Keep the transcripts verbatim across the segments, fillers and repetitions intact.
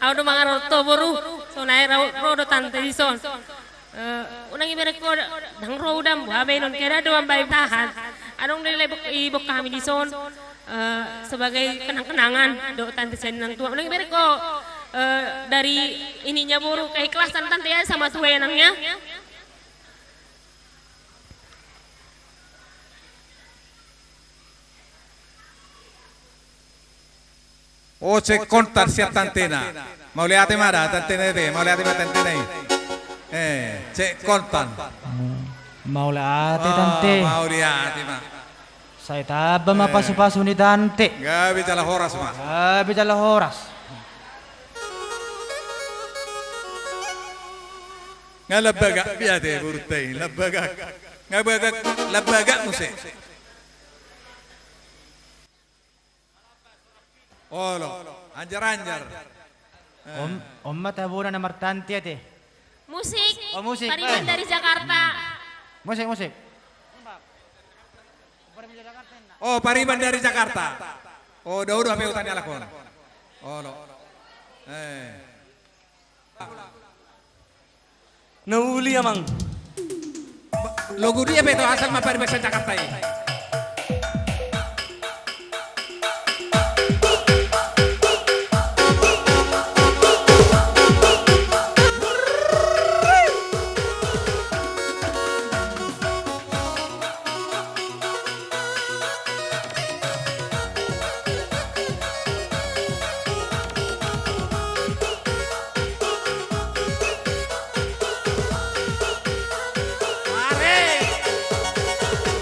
Au do mangaroto boru, sonai ro, ro do tante dison. Eh, unang iberek ko, ndang ro uda, boha baenon, keda do ambai tahan. Adong do ibebek hami dison, eh, sebagai kenang-kenangan dohot tante sian inang tua. Unang iberek ko, eh, dari ininya boru, keikhlasan tante ya sama tua inangnya. O, cek kontan sian tantena. Mauliate ma da tantena i, mauliate ma tantena i. Eh, cek kontan. Mauliate tante. Mauliate ma. Sai tamba ma pasupasu ni tante. Gabe jala horas ma. Gabe jala horas. Nga lambagak biate burta i, lambagak. Nga bagak, lambagak muse. Olo, anjar-anjar. Om, om ma tabona na martante ate. Musik. Oh, musik. Pariban dari Jakarta. Musik, musik. Oh, Pariban dari Jakarta. Oh, daudo hape utan ni alak on. Olo. Eh. Na uli amang. Logu dia pe to asal ma pariban sian Jakarta i.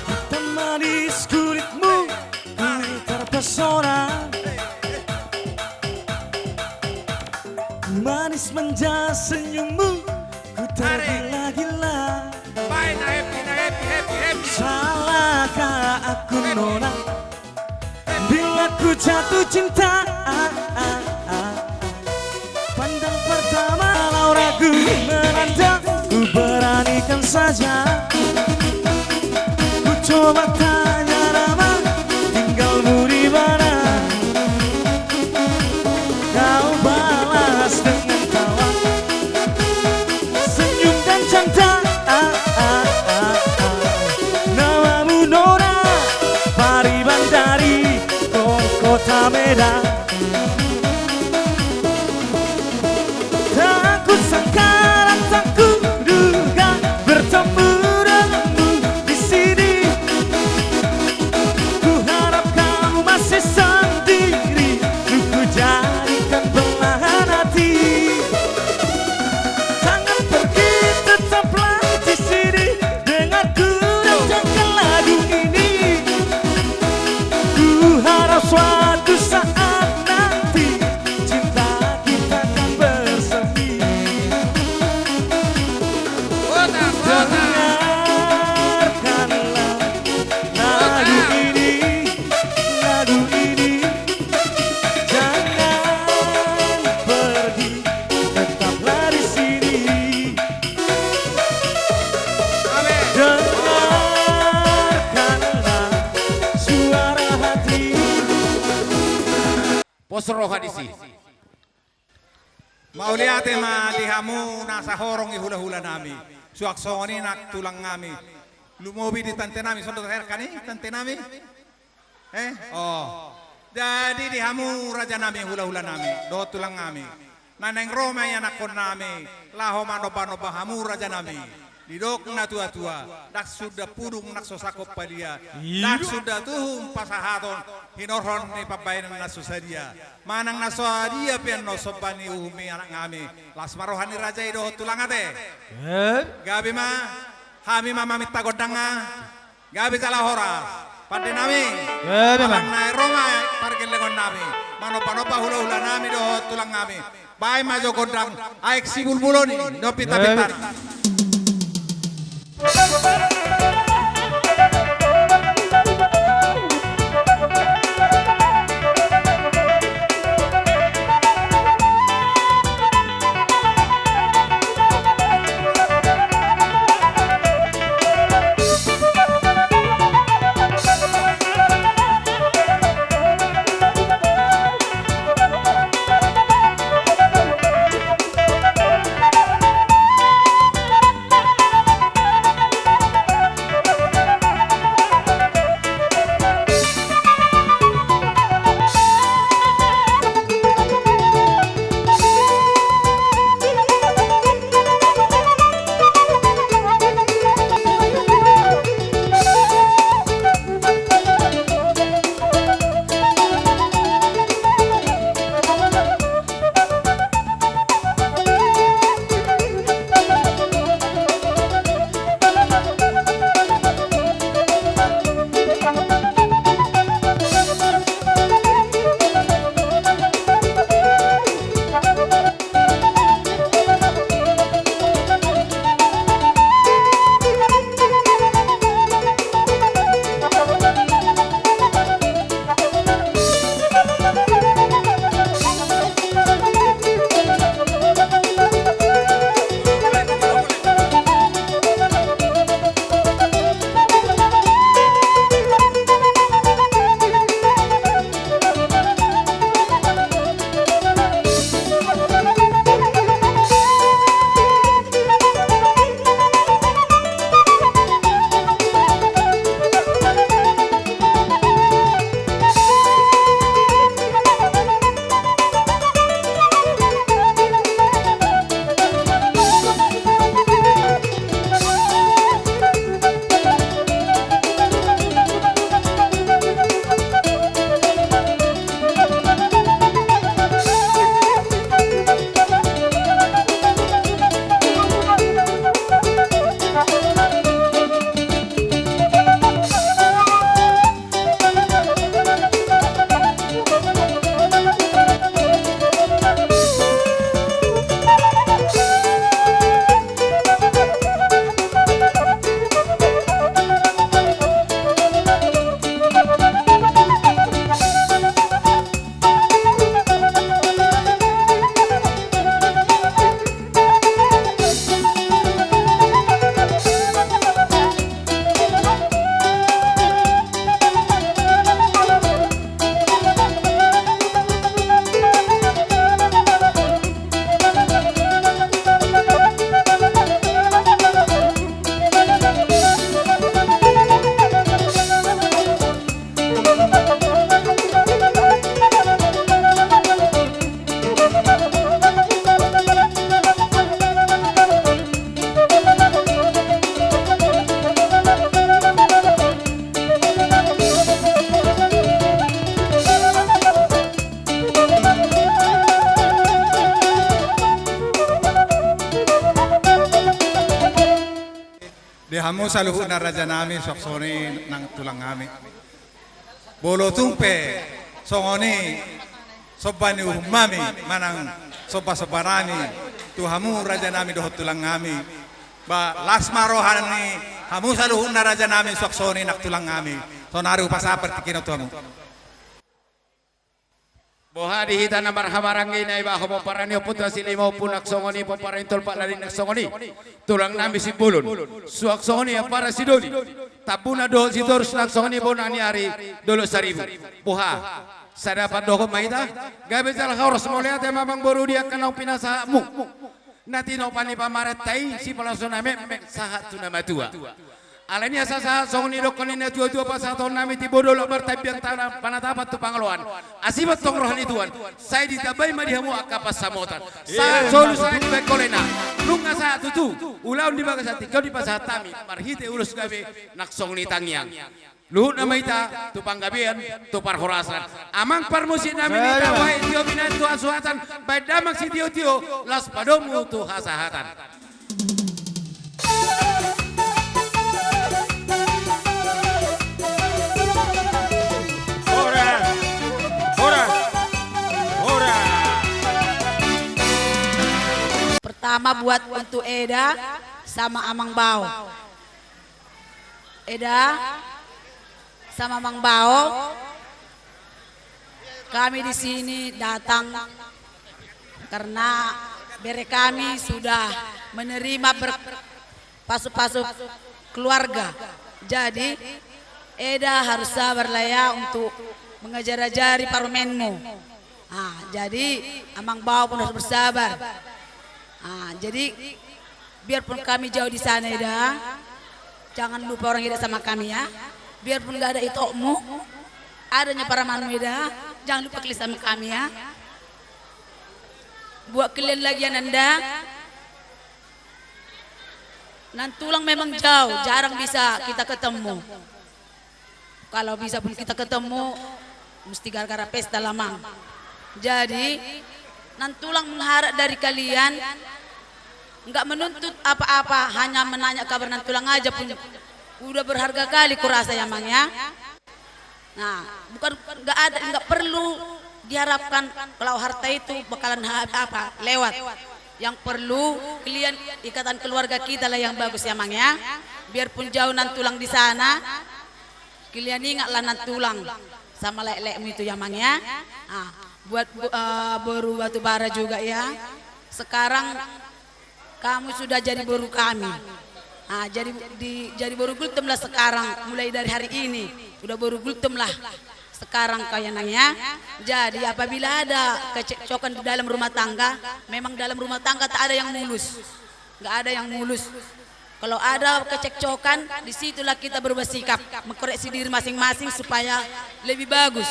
Hitam manis kulitmu, ku terpesona. Manis manja senyummu, ku tergila-gila. Bae, na happy, na happy, happy, happy. Salahkah aku, Nona, bila ku jatuh cinta? Pandang pertama, kalau ragu melanda, ku beranikan saja. Ku coba tanya nama, tinggalmu di mana? Kau balas dengan tawa, senyum dan canda. Namamu Nona, Pariban dari Ko-, kota Medan. Tak kusangka dan tak kuduga bertemu denganmu di sini. Kuharap kamu masih sendiri, ku jadikan belahan hati. Jangan pergi, tetaplah di sini. Dengar ku dan jangan lagu ini. Ku harap suatu saat nanti cinta kita kan bersemi. Dengarkanlah lagu ini, lagu ini. Jangan pergi, tetaplah di sini. Dengarkanlah suara hati. Pos roha disi. Mauliate ma di hamu na sahorong i hula-hula nami. Suang songon i nang tulang nami. Lumobi di tante nami, songon i tante nami. Eh, oh. Jadi di hamu raja nami, hula-hula nami dohot tulang nami, na naeng ro ma i anakkon nami laho manomba-nomba hamu raja nami. Didok na tua-tua, ndang suda pudung nang so sangkop palia, ndang suda tuhu pasahaton hinorhon ni pambahenan na so sadia. Manang na so sadia pe annon somba ni uhum i anak nami. Las ma roha ni raja i dohot tulang ate. Gabe ma, hami ma maminta gondang. Gabe jala horas pande nami. Gabe ma. Manang na i ro ma pargellengon nami, manomba-nomba hula-hula nami dohot tulang nami. Baen ma jo gondang aek sibulbulon i, dohot pita-pita. Hamu saluhutna raja nami, suang songon i nang tulang nami. Molo tung pe songon i somba ni uhum nami manang somba-somba nami tu hamu raja nami dohot tulang nami, ba las ma roha ni hamu saluhutna raja nami, suang songon i nang tulang nami. Saonari hupasahat partingkian on tu hamu. Boha di hita na marhahamaranggi, na ibaho pomparan ni Ompu Tuan Silima Ompu nang songon i, pomparan ni Tolpak Lading nang songon i, tulang nami Simbolon. Suang songon i ampara Sidoli, Tambunan dohot Sitorus nang songon i bona ni ari Dolok Saribu. Boha, sada pandohan ma hita? Gabe jala horas mauliate ma amang boru di angka naung pinasahatmu. Na tinopa ni pamarenta i, sipalaso na metmet sahat tu na matua. Alani i asa sahat songon i dohonon ni na tua-tua pasahaton nami, timbo dolok martapian tanah panatapan tu pangaloan. Asi ma tong roha ni Tuhan, sai ditambai ma di hamu angka pansamotan. Sahat solu sahat dibahen holena. Nunga sahat tutu ulaon di bagasan tingki on dipasahat hami marhite ulos gabe nang songon i tangiang. Luhutna ma hita tu panggabean, tu parhorasan. Amang parmusik nami, nita bahen tio binahen tu hasuhatan, bahen damang sitio-tio, laos padomu tu hasahatan. Horas, horas, horas. Pertama buat untuk Eda sama Amang Bao. Eda sama Amang Bao, kami di sini datang karena bere kami sudah menerima ber-, pasu-pasu keluarga. Jadi, Eda harus sabar lah ya untuk mengajari-ajari parumaenmu. Ah, jadi Amang Bao pun harus bersabar. Ah, jadi biarpun kami jauh di sana, Eda, jangan lupa orang Eda sama kami ya. Biarpun nggak ada itokmu, adanya parumaenmu, Eda, jangan lupa kalian sama kami ya. Buat kalian lagi ya, Nanda. Nantulang memang jauh, jarang bisa kita ketemu. Kalau bisa pun kita ketemu, mesti gara-gara pesta lah, Mang. Jadi, Nantulang mengharap dari kalian, nggak menuntut apa-apa, hanya menanya kabar Nantulang aja pun udah berharga kali kurasa ya, Mang, ya. Nah, bukan, nggak ada, nggak perlu diharapkan kalau harta itu bakalan ha-, apa, lewat. Yang perlu kalian ikatan keluarga kita lah yang bagus ya, Mang, ya. Biarpun jauh Nantulang di sana, kalian ingatlah Nantulang sama lelekmu itu ya, Mang, ya. Ah, buat bo-, eh, boru Batubara juga ya. Sekarang kamu sudah jadi boru kami. Ah, jadi di, jadi boru Gultom lah sekarang, mulai dari hari ini. Udah boru Gultom lah sekarang kau ya, Nang, ya. Jadi apabila ada kecekcokan di dalam rumah tangga, memang dalam rumah tangga tak ada yang mulus. Nggak ada yang mulus. Kalau ada kecekcokan, disitulah kita berubah sikap, mengkoreksi diri masing-masing supaya lebih bagus.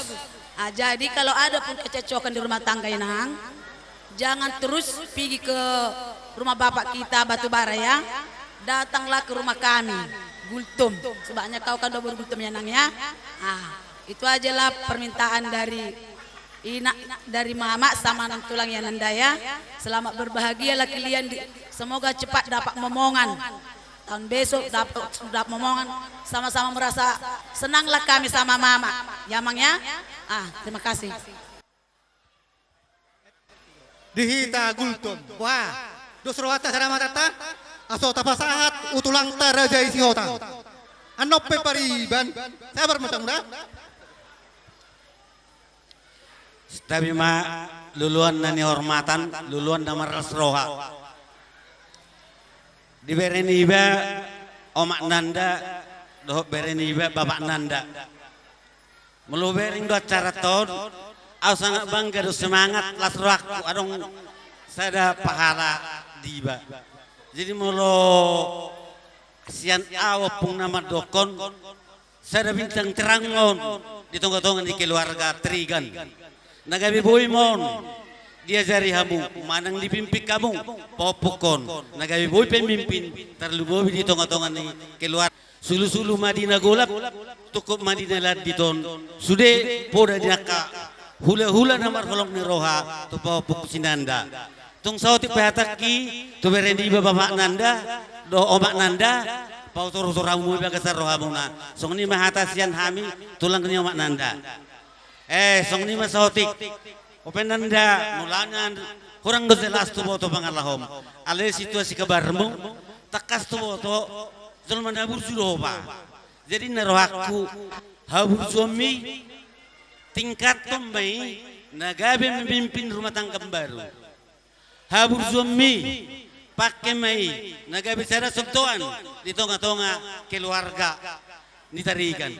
Ah, jadi kalau ada pun kecekcokan di rumah tangga, Inang, jangan terus pigi ke rumah bapak kita Batubara ya. Datanglah ke rumah kami, Gultom. Sebabnya kau kan udah boru Gultom ya, Nang, ya. Ah, itu ajalah permintaan dari Ina, dari Mama sama Nantulang ya, Nanda, ya. Selamat berbahagialah kalian di, semoga cepat dapat momongan. Tahun besok dapat, dapat momongan. Sama-sama merasa senanglah kami sama Mama. Ya, Mang, ya. Ah, terima kasih. Di hita Gultom. Wah, dos rohanta sada matanta. Aso tapasahat tu tulangta Raja i Sihotang. Annon pe pariban. Sabar ma, Samura. Santabi ma, luluan na nihormatan, luluan na marlas roha. Di bere niba Omak Nanda dohot bere niba Bapak Nanda. Molo hubereng do acaranta on, ahu sangat bangga do, semangat, las rohangku, adong sada pahala di iba. Jadi molo sian ahu ompung na mandokkon, sada bintang terang ma on di tonga-tonga ni keluarga Trigan. Na gabe boi ma on diajari hamu, manang dipimpin hamu pahompungkon. Na gabe boi pemimpin, tarlumobi di tonga-tonga ni keluarga. Sulu-sulu ma di na golap, tungkot ma di na landit on. Sude poda di angka hula-hula na marholong ni roha tu pahompungku si Nanda. Tung saotik pe hatangki tu bere niba Bapak Nanda dohot Omak Nanda, Pautor-utor hamu i bagasan rohamuna. Songon i ma hata sian hami, tulang ni omak nanda. Eh, songon i ma saotik. Ope nanda, molo na hurang do jelas tuboto pangalahom. Alai situasi kabarmu, tangkas tuboto, jolma na burju do ho ba. Jadi na rohangku, haburjuonmi, tingkathon ma i, na gabe memimpin rumah tangga baru. Haburjuonmi, pangke ma i, na gabe sada sontoan di tonga-tonga keluarga ni Tarigan.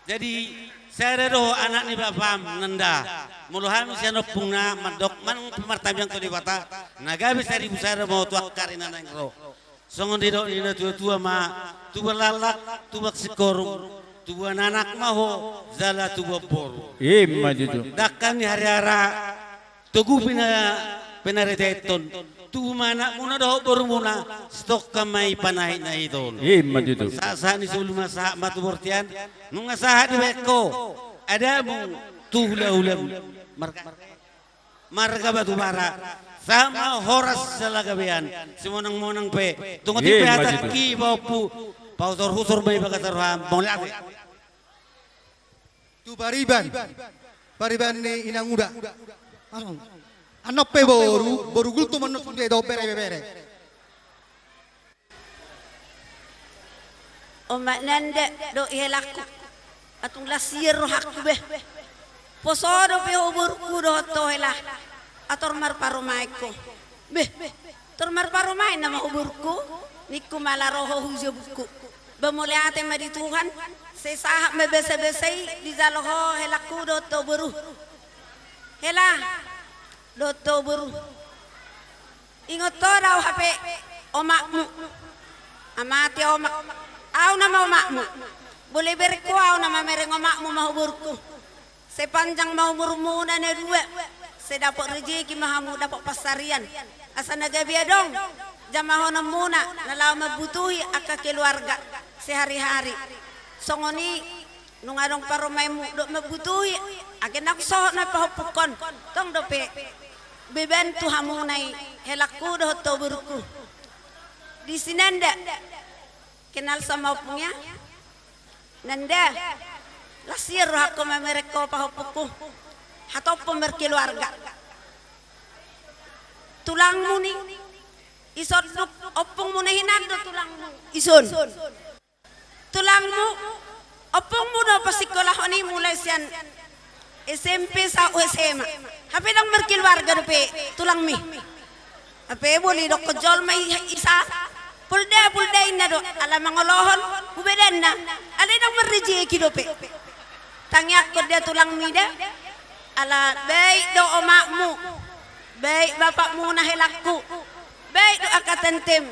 Jadi, sada do anak ni bapam nanda, molo hami sian ompungna mandok manang martangiang tu Debata, na gabe saribu sada ma ho tu angka ari na naeng ro. Songon didok ni na tua-tua ma, tubuan laklak, tubuan singkoru, tubuan anak ma ho, jala tubuan boru. Ima tutu. Dangka ni hariara, togu pina-, pinaritaithon, tubu ma anakmuna dohot borumuna, sitongka ma i panahit-nahiton. Ima tutu. Sahat-sahat ni solu ma sahat ma tu bortian, nunga sahat dibahen ho adamu tu hula-hulam. Marga Marga Batubara, sahat ma horas jala gabean, simonang-monang pe, tung otik pe hatangki pahompu, pautor-utor ma i bagasan roham, mauliate. Tu pariban, pariban ni inang uda. Annon pe boru, boru gultom annon sude dohot bere-bere. Omak nanda dohot helangku, atung las ian rohangku be. Poso dope ho borungku dohot ho hela, ator marparumaen ho. Be, tor marparumaen nama ho borungku, ningku ma ala ro ho hu jabungku. Ba mauliate ma di Tuhan, sai sahat ma basa-basa i dijalo ho helangku dohot ho boru. Hela, dohot ho boru. Ingot ho da au hape omakmu. Amate omak. Au nama omakmu. Boi berengku au nama mereng omakmu ma ho borungku. Sai panjang ma umurmuna na dua. Sai dapot rejeki ma hamu dapot pansarian. Asa na gabe adong jamahononmuna na laho mambutuhi angka keluarga sehari-hari. Songon i Nunga adong parumaenmu dohot mambutuhi, age naung sohot na pahompungkon, tong dope beban tu hamuna i, helangku dohot ho borungku. Disi nanda, kenal sama ompung ya. Nanda, las ian rohangku mamereng ho pahompungku. Hatompon markeluarga. Tulangmu ni, ison dung ompungmu na hinan do tulangmu. Ison. Tulangmu, ompungmu do pasingkolahon i mulai sian S M P sahat S M A. Hape ndang markeluarga dope tulangmi. Hape boi didokkon jolma i, isa, pulda, pulda inna do, ala mangolohon, hubedanna, alai ndang marrejeki dope. Tangiangkon da tulangmi da, ala baik do omakmu, baik bapakmuna helangku, baik do angka tentem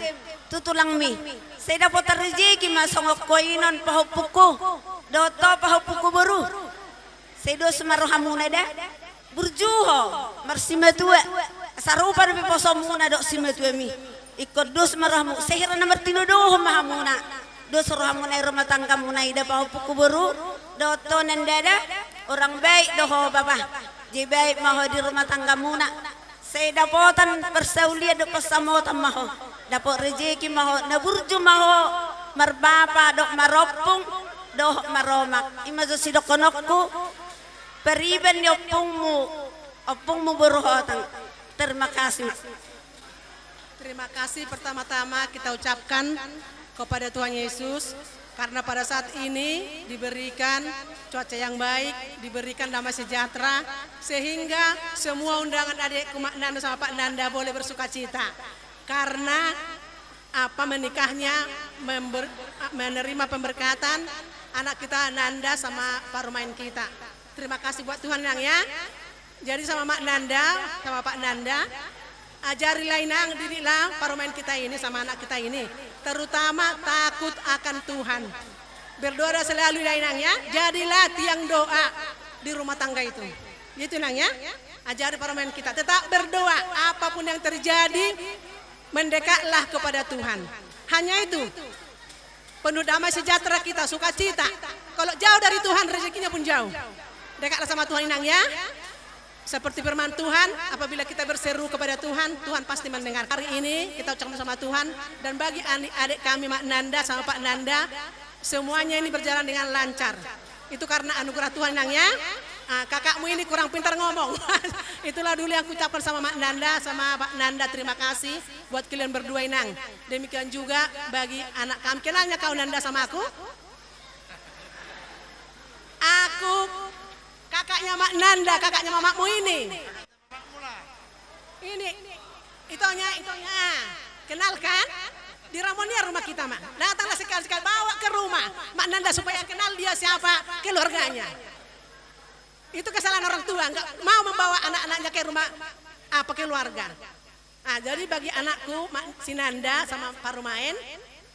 tu tulangmi. Sai dapotan rejeki ma songon ho inon pahompungku, dohot ho pahompungku boru. Sai dos ma rohamuna da, burju ho marsimatua, sarupa dope posomuna dohot simatuami. Ingkon dos ma rohamu, sai hira na martinodohon ma hamuna. Dos rohamuna i rumah tanggamuna i da pahompungku boru, dohot ho nanda da, orang baik do ho bapa. Jadi baik ma ho di rumah tanggamuna. Sai dapotan parsaulian dohot pansamotan ma ho. Dapot rejeki ma ho, na burju ma ho marbapa dohot marompung, dohot maromak. I ma jo sidohononku, pariban ni ompungmu, ompungmu boru Hotang. Terima kasih. Terima kasih pertama-tama kita ucapkan kepada Tuhan Yesus, karena pada saat ini diberikan cuaca yang baik, diberikan damai sejahtera, sehingga semua undangan adikku Mak Nanda sama Pak Nanda boleh bersukacita. Karena apa, menikahnya member-, menerima pemberkatan anak kita Nanda sama parumaen kita. Terima kasih buat Tuhan, Nang, ya. Jadi sama Mak Nanda, sama Pak Nanda, ajarilah, Inang, didiklah parumaen kita ini sama anak kita ini, terutama takut akan Tuhan. Berdoa selalu, Inang, ya. Jadilah tiang doa di rumah tangga itu. Gitu, Nang, ya. Ajari parumaen kita tetap berdoa, apapun yang terjadi, mendekatlah kepada Tuhan. Hanya itu. Penuh damai sejahtera kita, sukacita. Kalau jauh dari Tuhan, rezekinya pun jauh. Dekatlah sama Tuhan, Inang, ya. Seperti firman Tuhan, apabila kita berseru kepada Tuhan, Tuhan pasti mendengar. Hari ini kita ucapkan sama Tuhan, dan bagi ani-, adik kami Mak Nanda sama Pak Nanda, semuanya ini berjalan dengan lancar. Itu karena anugerah Tuhan, Nang, ya. Ah, kakakmu ini kurang pintar ngomong. Itulah dulu yang kuucapkan sama Mak Nanda, sama Pak Nanda, terima kasih buat kalian berdua, Inang. Demikian juga bagi anak kami. Kenalnya kau, Nanda, sama aku? Aku kakaknya Mak Nanda, kakaknya mamamu ini. Ini, itonya, itonya. Kenal kan? Di Ramonia rumah kita, Mak. Datanglah sekali-sekali, bawa ke rumah Mak Nanda supaya kenal dia siapa keluarganya. Itu kesalahan orang tua, nggak mau membawa anak-anaknya ke rumah, apa, keluarga. Ah, jadi bagi anakku, Mak, si Nanda sama Pak Rumaen,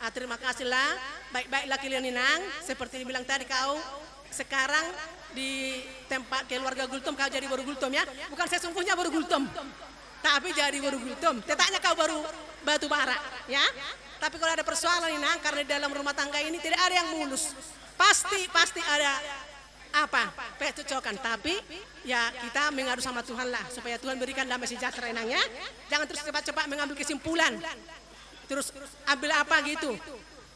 ah, terima kasihlah, baik-baiklah kalian, Inang. Seperti dibilang tadi kau, sekarang di tempat keluarga Gultom, kau jadi boru Gultom, ya. Bukan sesungguhnya boru Gultom, tapi jadi boru Gultom. Letaknya kau baru Batu Bara, ya. Tapi kalau ada persoalan, Inang, karena di dalam rumah tangga ini tidak ada yang mulus. Pasti, pasti ada apa, percekcokan. Tapi, ya, kita mengadu sama Tuhan lah, supaya Tuhan berikan damai sejahtera, Inang, ya. Jangan terus cepat-cepat mengambil kesimpulan. Terus ambil apa gitu.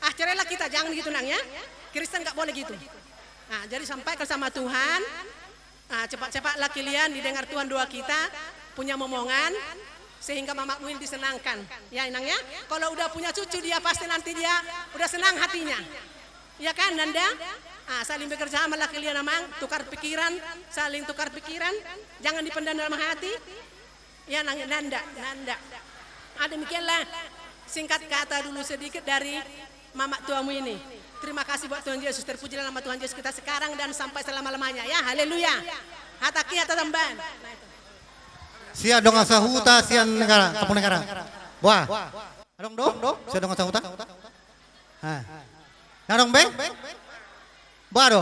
Ah, cerailah kita, jangan gitu, Nang, ya. Kristen nggak boleh gitu. Nah, jadi sampaikan sama Tuhan. Ah, cepat-cepatlah kalian didengar Tuhan doa kita, punya momongan, sehingga mamamu ini disenangkan. Ya, Inang, ya. Kalau udah punya cucu, dia pasti nanti dia udah senang hatinya. Ya kan, Nanda? Ah, saling bekerja sama lah kalian, Amang. Tukar pikiran, saling tukar pikiran. Jangan dipendam dalam hati. Ya, Nang, Nanda, Nanda. Ah, demikianlah singkat kata dulu sedikit dari mamak tuamu ini. Terima kasih buat Tuhan Yesus. Terpujilah nama Tuhan Yesus kita sekarang dan sampai selama-lamanya. Ya, haleluya. Hataki, hata tambahan. Sian dongan sahuta, sian Negara, Kampung Negara. Wah. Adong do? Sian dongan sahuta? Ha. Na adong be? Ba do?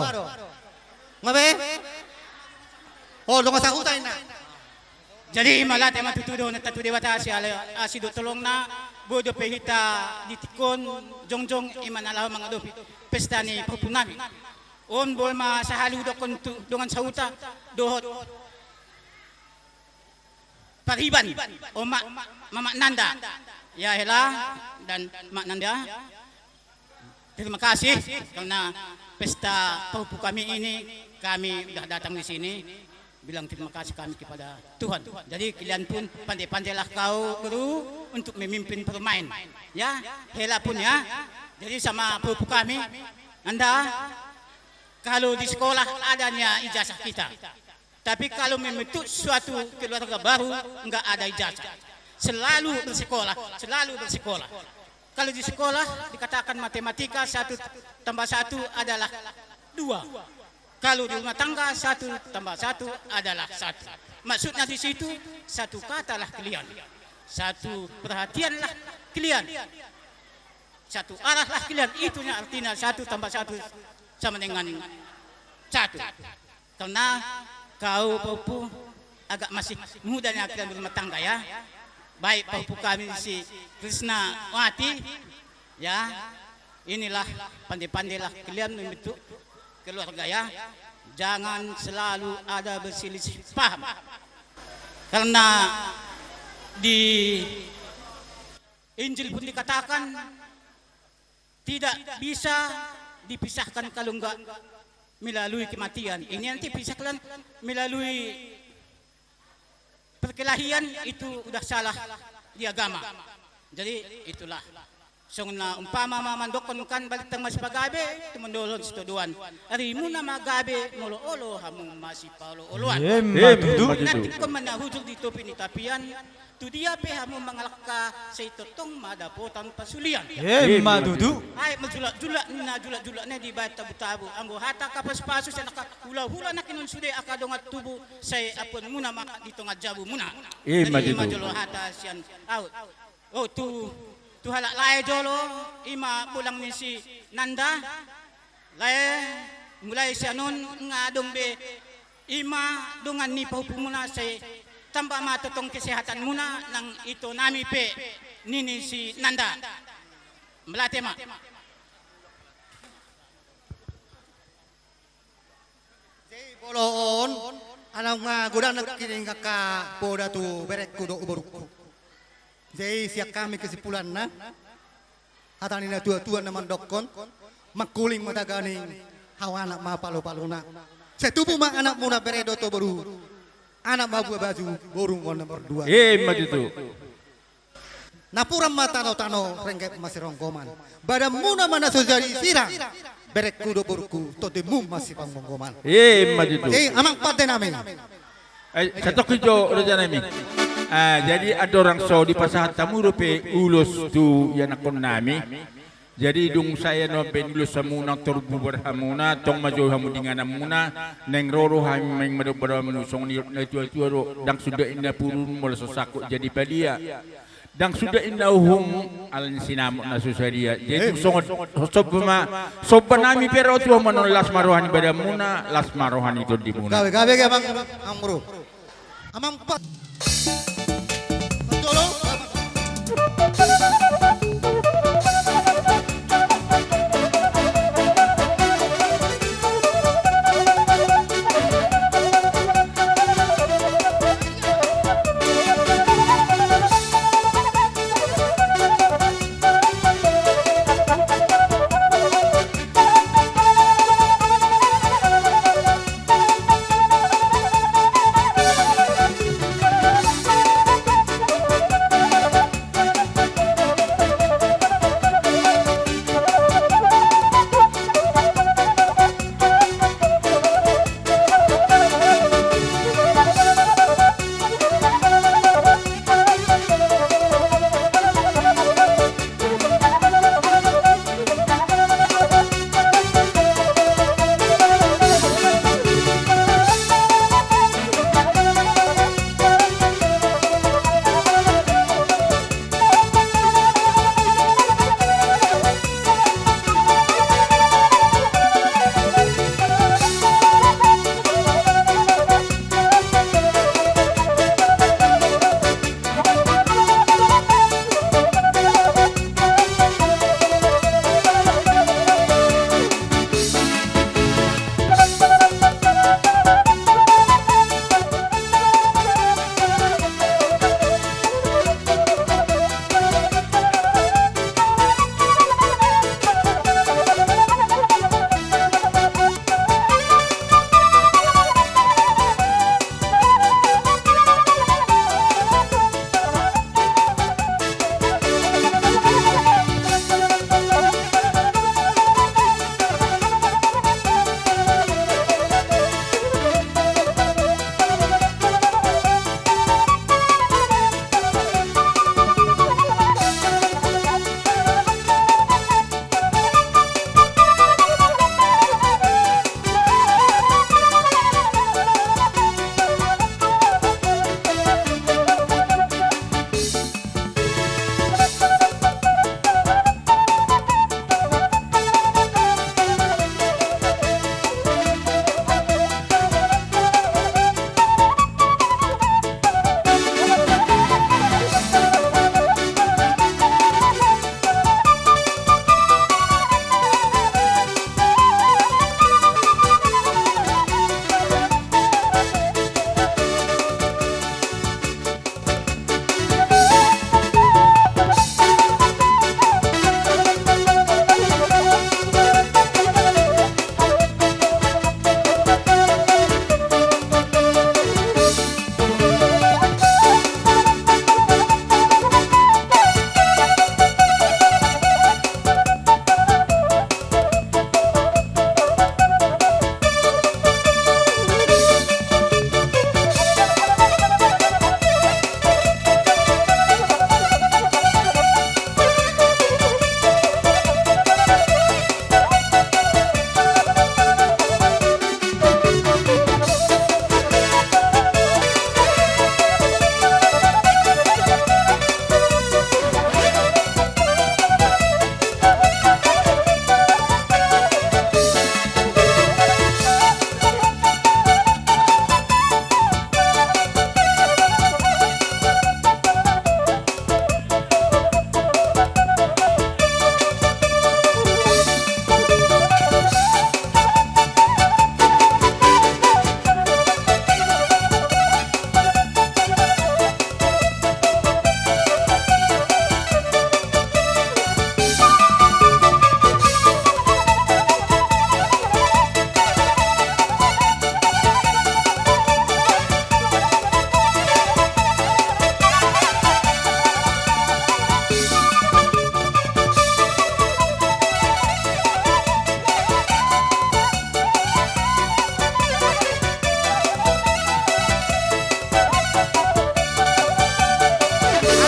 Nga be? Oh, dongan sahuta inna. Jadi, mauliate ma tutu dohononta tu Debata, asi ale, asi dohot holongna, boi dope hita di tingki on jongjong, i ma na laho mangadopi pesta ni pahompu nami. On boi ma sahaluhon dohonon tu dongan sahuta dohot pariban, omak, mamak Nanda. Ya, hela dan mak Nanda. Terima kasih karena pesta pahompu kami ini, kami udah datang di sini, bilang terima kasih kami kepada Tuhan. Jadi kalian pun pandai-pandailah kau, Guru, untuk memimpin permain. Ya, hela pun ya. Jadi sama pahompu kami, Nanda, kalau di sekolah adanya ijazah kita. Tapi kalau membentuk suatu keluarga baru, nggak ada ijazah. Selalu bersekolah, selalu bersekolah. Kalau di sekolah dikatakan matematika, satu tambah satu adalah dua. Kalau di rumah tangga, satu tambah satu adalah satu. Maksudnya di situ, satu katalah kalian. Satu perhatianlah kalian. Satu arahlah kalian. Itunya artinya satu tambah satu sama dengan satu. Karena kau pahompu agak masih muda nih, akhirnya berumah tangga ya. Baik pahompu kami si Krisnawati, ya. Inilah, pandai-pandailah kalian membentuk keluarga ya. Jangan selalu ada berselisih paham. Karena di Injil pun dikatakan tidak bisa dipisahkan kalau enggak melalui kematian. Ini nanti pisahkan melalui perkelahian, itu udah salah di agama. Jadi itulah. Songon na umpama ma mandokkon kan balintang ma sipagabe, tumondolhon sitodoan. Arimuna ma gabe molo olo, hamu ma sipaolo-oloan. Emma tutu. Na tingkon ma na hujur di topi ni tapian, tu dia pe hamu mangalangka, sai tongtong ma dapotan pasulian. Emma tutu. Ai marjulak-julak ninna julak-julak na dibaen tabu-tabu. Anggo hata angka pasu-pasu, sai angka hula-hula na kinon sude angka dongan tubu, sai ampuonmuna ma di tonga jabumuna. Emma tutu. Jadi ima jolo hata sian au. Oh, tu, tu halak lae jolo, ima bolang ni si Nanda. Lae, mulai sian on nga adong be ima dongan ni pahompumuna, sai tamba ma tongtong kesehatanmuna nang ito nami pe, nini si Nanda. Mauliate ma. Jadi molo on, Ala nunga godang nangkin angka poda tu berengku dohot borungku. Jadi sian hami kesimpulanna, hata ni na tua-tua na mandokkon, mangkuling ma taganing, hau anak ma palu-paluna. Sai tubu ma anakmuna bere dohot boru, anak ma buabaju, boru ma nomor dua. Ima tutu. Napuran ma tano-tano, rengget ma sironggoman. Badanmuna ma na so jadi sirang, berengku dohot borungku, tondimuna ma sipanggomgoman. Ima tutu. Jadi amang pande nami. Eh, satongkin jo raja nami. Ah, jadi andorang so dipasahat hamu dope ulos tu ianakkon nami. Jadi dung sae na baen ulos hamuna, tor bubar hamuna, tong ma jo hamu di ingananmuna, naeng ro do hami mangido-ido hamu songon na tua-tua do, ndang suda inna purun molo so sangkot jadi padia. Ndang suda inna uhum ala ni sinamot na so sadia. Jadi tung songon somba ma, somba nami pe ro tu hamu annon, las ma roha ni badanmuna, las ma roha ni tondimuna. Gabe, gabe, gabe, amang, amang boru. Amang pa-, Mantolo.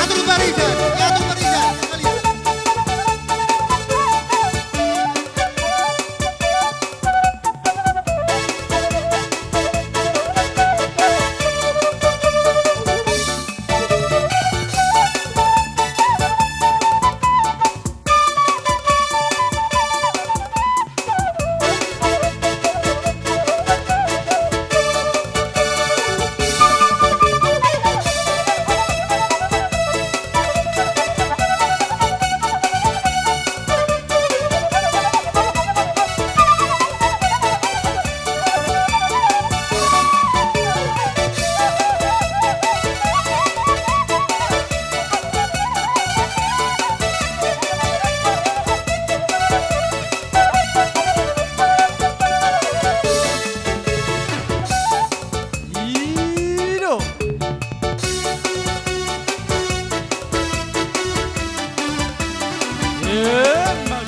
Atur barisan, atur barisan, sekalian. I do. Eh, ma-,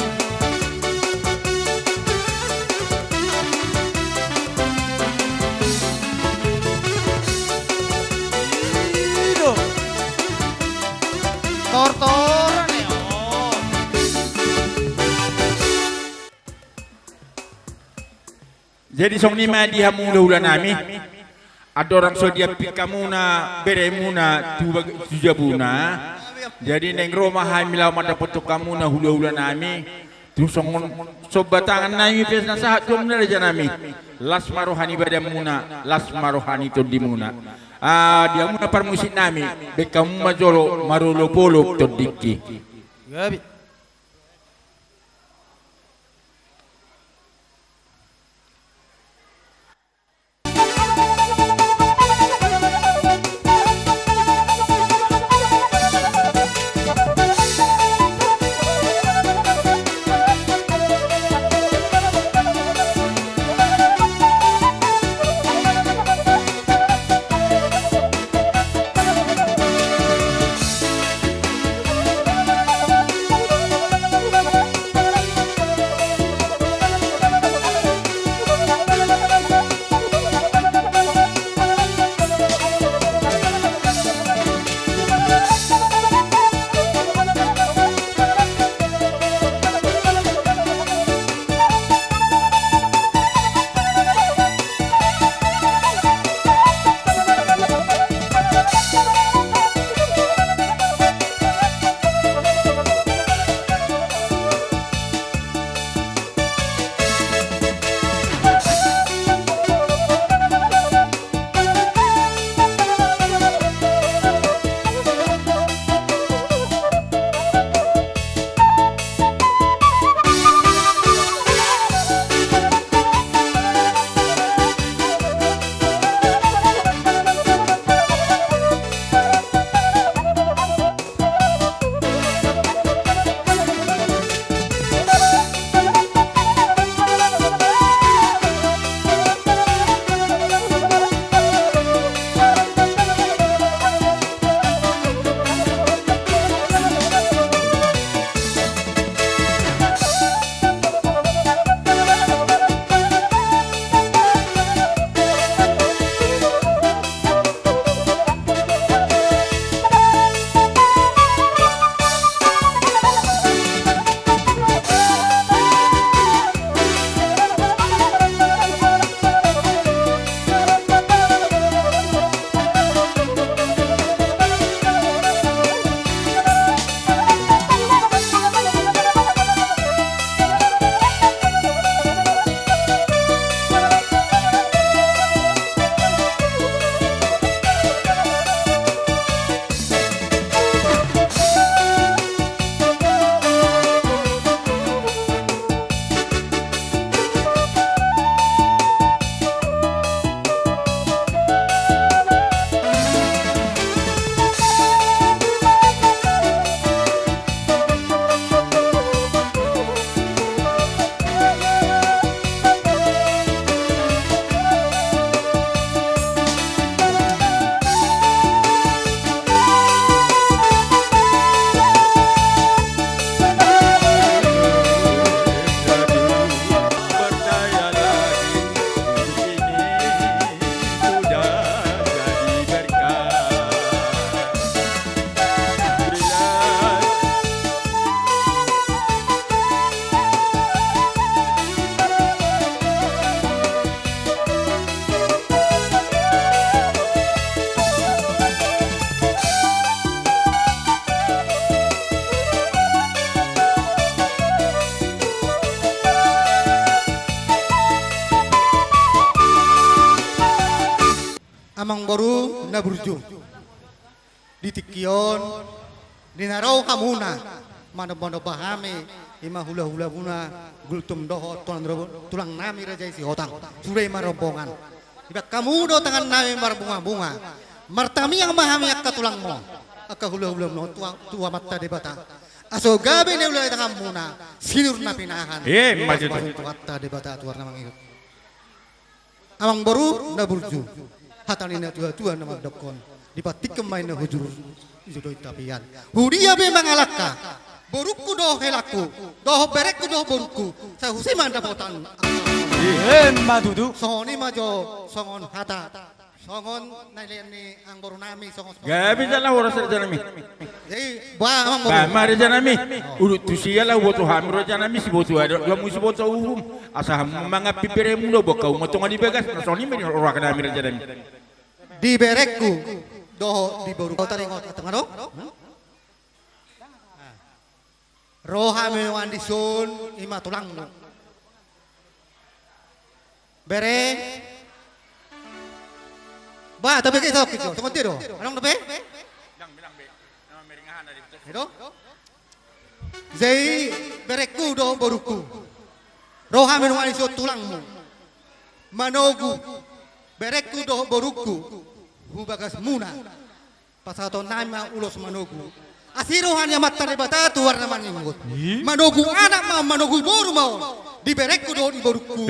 i do. Tortor ne, oh. Jadi songon i ma di hamu hulahula nami. Andorang so diampik hamuna beremuna tu bag-, tu jabuna. Jadi naeng ro ma hami laho mandapothon hamuna hulahula nami. Tu songon somba tangan nami pe na sahat tu hamuna raja nami. Las ma roha ni badanmuna, las ma roha ni tondimuna. Ah, di hamuna parmusik nami, baen hamu ma jolo marolopolop tondingki. Gabe. Boru na burju. Di tingki on, di na ro hamuna, manomba-nomba hami, i ma hula-hulamuna, Gultom dohot tulang, tulang nami Raja i Sihotang, sude ma rombongan. Dibahen hamu do tangan nami marbunga-bunga. Martangiang ma hami angka tulangmu, angka hula-hulamuna tu, tu Amanta Debata. Asa gabe na ulaon tanganmuna, sinur na pinahan. Ima tutu. Asa tu Amanta Debata tu ari na mangihut. Amang boru na burju, hata ni na tua-tua na mandokkon, dipantikhon ma inna hujur, ijo do i tapian. Hudia pe mangalangka, borungku dohot helangku, dohot berengku dohot borungku, sai huse ma dapotan. Ima tutu. Songon i ma jo, songon hata, songon na nilean ni amang boru nami, songon. Gabe jala horas raja nami. Jadi, ba, amang boru. Ba ma raja nami. Udut tusi ala huboto hami raja nami, siboto adat, gamu siboto uhum. Asa hamu mangamping beremu do, boan hamu ma tonga di bagas, na songon i ma di roha nami raja nami. Di berengku dohot di borungku. Taringot, taringot do? Ro hami nuaeng dison, i ma tulangmu. Bere. Ba, tapi kita oke jo. Tunggu dia do. Adong dope? I do? Jadi berengku dohot borungku. Ro hami nuaeng dison tulangmu. Manogu. Berengku dohot borungku. Hu bagasmuna. Pasahaton nami ma ulos manogu. Asi roha ni Amanta Debata tu ari na mangihut. Manogu anak ma, manogu boru ma on. Di berengku dohot di borungku.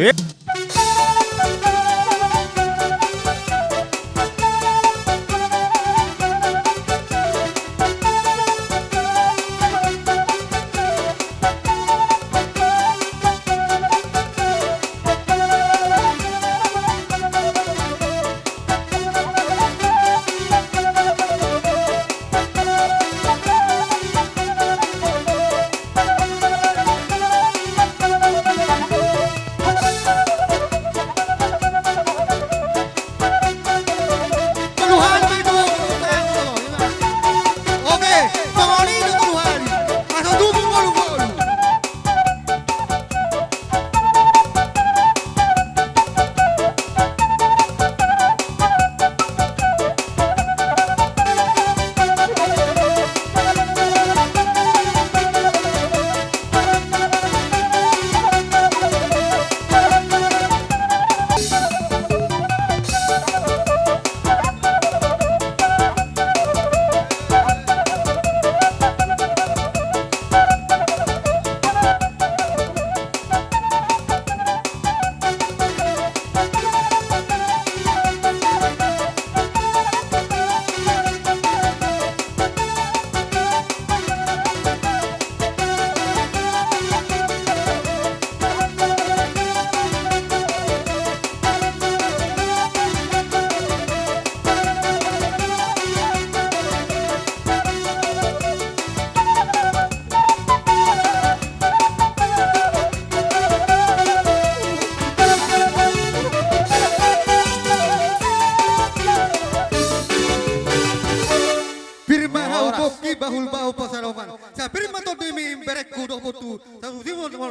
Pir ma hau pongki, bahul ma hau pansalongan. Sai pir ma tondimi, berengku dohot borungku. Sai huse ma.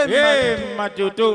Ima tutu.